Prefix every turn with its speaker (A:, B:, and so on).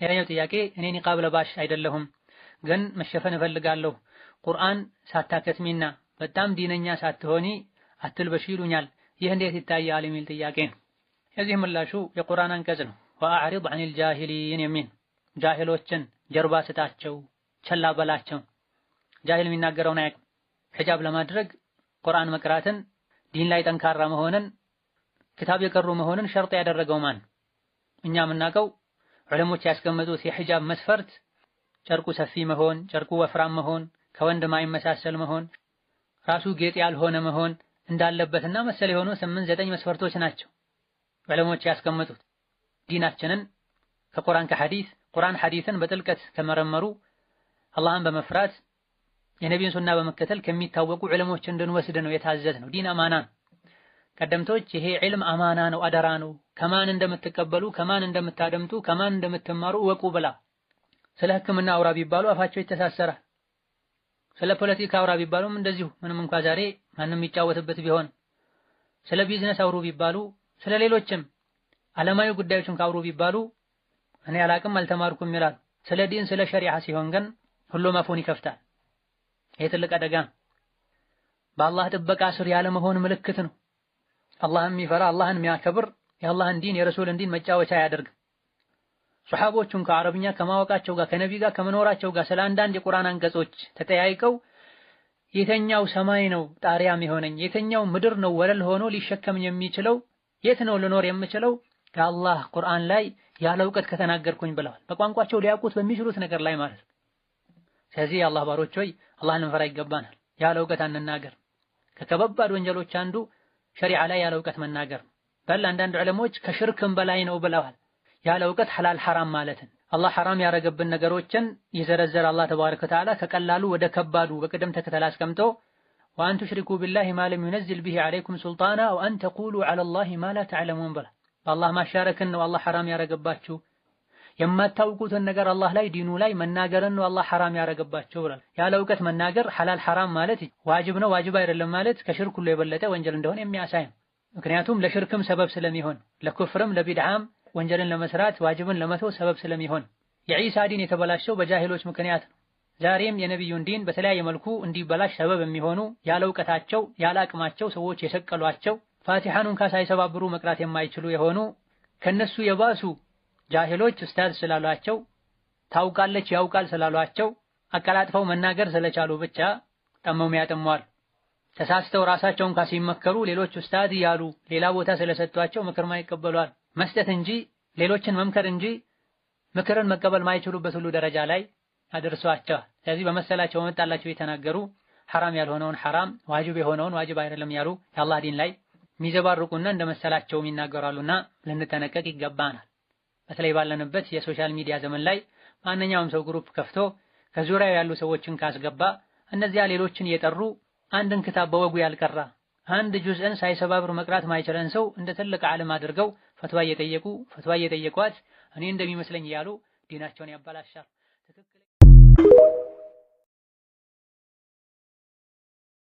A: ሌላኛው ጥያቄ እኔ ኒቃብ ለባሽ አይደለሁም፣ ግን መሸፈን እፈልጋለሁ። ቁርአን ሳታከትሚና በጣም ዲነኛ ሳትሆኒ አትልበሺ ይሉኛል። ይህ እንዴት ይታያል የሚል ጥያቄ ነው። የዚህ ምላሹ የቁርአን አንቀጽ ነው። وأعرض عن الجاهلين የሚል ጃሂሎችን ጀርባ ስጣቸው፣ ቸላ በላቸው። ጃሂል የሚናገረውን አያውቅም። ሒጃብ ለማድረግ ቁርአን መቅራትን፣ ዲን ላይ ጠንካራ መሆንን፣ ክታብ የቀሩ መሆንን ሸርጥ ያደረገው ማን? እኛ የምናውቀው ዑለሞች ያስቀመጡት የሒጃብ መስፈርት ጨርቁ ሰፊ መሆን፣ ጨርቁ ወፍራም መሆን፣ ከወንድ ማይመሳሰል መሆን፣ ራሱ ጌጥ ያልሆነ መሆን እንዳለበትና መሰል የሆኑ 8 9 መስፈርቶች ናቸው ዑለሞች ያስቀመጡት። ዲናችንን ከቁርአን ከሐዲስ ቁርአን ሐዲስን በጥልቀት ከመረመሩ አላህን በመፍራት የነቢዩን ሱና በመከተል ከሚታወቁ ዑለሞች እንድንወስድ ነው የታዘዝነው። ዲን አማና ነው። ቀደምቶች ይሄ ዒልም አማና ነው፣ አደራ ነው፣ ከማን እንደምትቀበሉ ከማን እንደምታደምጡ ከማን እንደምትማሩ እወቁ ብላ። ስለ ሕክምና አውራ ቢባሉ አፋቸው ይተሳሰራል። ስለ ፖለቲካ አውራ ቢባሉም እንደዚሁ ምንም እንኳ ዛሬ ማንም የሚጫወትበት ቢሆን፣ ስለ ቢዝነስ አውሩ ቢባሉ፣ ስለ ሌሎችም ዓለማዊ ጉዳዮችን ካውሩ ቢባሉ እኔ አላቅም አልተማርኩም ይላል። ስለ ዲን ስለ ሸሪዓ ሲሆን ግን ሁሉም አፉን ይከፍታል። ይሄ ትልቅ አደጋ ነው። በአላህ ጥበቃ ስር ያለ መሆን ምልክት ነው። አላህን የሚፈራ አላህን የሚያከብር የአላህን ዲን የረሱልን ዲን መጫወቻ አያደርግም። ሱሐቦቹን ከአረብኛ ከማወቃቸው ጋር ከነቢ ጋር ከመኖራቸው ጋር ስለ አንዳንድ የቁርአን አንቀጾች ተጠያይቀው የተኛው ሰማይ ነው ጣሪያም የሆነኝ የተኛው ምድር ነው ወለል ሆኖ ሊሸከም የሚችለው የት ነው ልኖር የምችለው ከአላህ ቁርአን ላይ ያለ እውቀት ከተናገርኩኝ ብለዋል። በቋንቋቸው ሊያውቁት በሚችሉት ነገር ላይ ማለት ነው። ስለዚህ የአላህ ባሮች ሆይ አላህን እንፈራ ይገባናል። ያለ እውቀት አንናገር። ከከባድ ወንጀሎች አንዱ ሸሪዓ ላይ ያለ እውቀት መናገር። በል አንዳንድ ዑለሞች ከሽርክም በላይ ነው ብለዋል። ያለ እውቀት ሐላል ሐራም ማለትን አላህ ሐራም ያረገብን ነገሮችን የዘረዘረ አላህ ተባረከ ወተዓላ ከቀላሉ ወደ ከባዱ በቅደም ተከተል አስቀምጦ وأن تشركوا بالله ما لم ينزل به عليكم سلطانا وأن تقولوا على الله ما لا تعلمون ብላ በአላህ ማሻረክን ነው አላህ ሐራም ያረገባችሁ፣ የማታውቁትን ነገር አላህ ላይ ዲኑ ላይ መናገርን ነው አላህ ሐራም ያረገባችሁ ብሏል። ያለ እውቀት መናገር ሐላል ሐራም ማለት ዋጅብ ነው ዋጅብ አይደለም ማለት ከሽርክ ሁሉ የበለጠ ወንጀል እንደሆነ የሚያሳይ ነው። ምክንያቱም ለሽርክም ሰበብ ስለሚሆን ለኩፍርም ለቢድዓም ወንጀልን ለመስራት ዋጅብን ለመተው ሰበብ ስለሚሆን። የዒሳ ዲን የተበላሸው በጃሂሎች ምክንያት ነው። ዛሬም የነቢዩን ዲን በተለያየ መልኩ እንዲበላሽ ሰበብ የሚሆኑ ያለ እውቀታቸው ያለ አቅማቸው ሰዎች የሰቀሏቸው ፋቲሐን እንኳ ሳይሰባብሩ መቅራት የማይችሉ የሆኑ ከነሱ የባሱ ጃሂሎች ኡስታዝ ስላሏቸው ታውቃለች ያውቃል ስላሏቸው አቀላጥፈው መናገር ስለቻሉ ብቻ ጠመው ያጠሟል። ተሳስተው ራሳቸውን እንኳ ሲመከሩ ሌሎች ኡስታዝ እያሉ ሌላ ቦታ ስለሰጧቸው ምክር ማይቀበሏል። መስጠት እንጂ ሌሎችን መምከር እንጂ ምክርን መቀበል ማይችሉበት ሁሉ ደረጃ ላይ አድርሷቸዋል። ስለዚህ በመሰላቸው በመጣላቸው የተናገሩ ሐራም ያልሆነውን ሐራም ዋጅብ የሆነውን ዋጅብ አይደለም ያሉ የአላህ ዲን ላይ የሚዘባርቁና እንደመሰላቸው ይናገራሉና ልንጠነቀቅ ይገባናል። በተለይ ባለንበት የ social media ዘመን ላይ ማንኛውም ሰው group ከፍቶ ከዙሪያው ያሉ ሰዎችን ካስገባ እነዚያ ሌሎችን እየጠሩ አንድን ክታብ በወጉ ያልቀራ አንድ ጁዝእን ሳይሰባብር መቅራት ማይችለን ሰው እንደ ትልቅ ዓለም አድርገው ፈትዋ እየጠየቁ ፈትዋ እየጠየቋት እኔ እንደሚመስለኝ እያሉ ዲናቸውን ያበላሻል።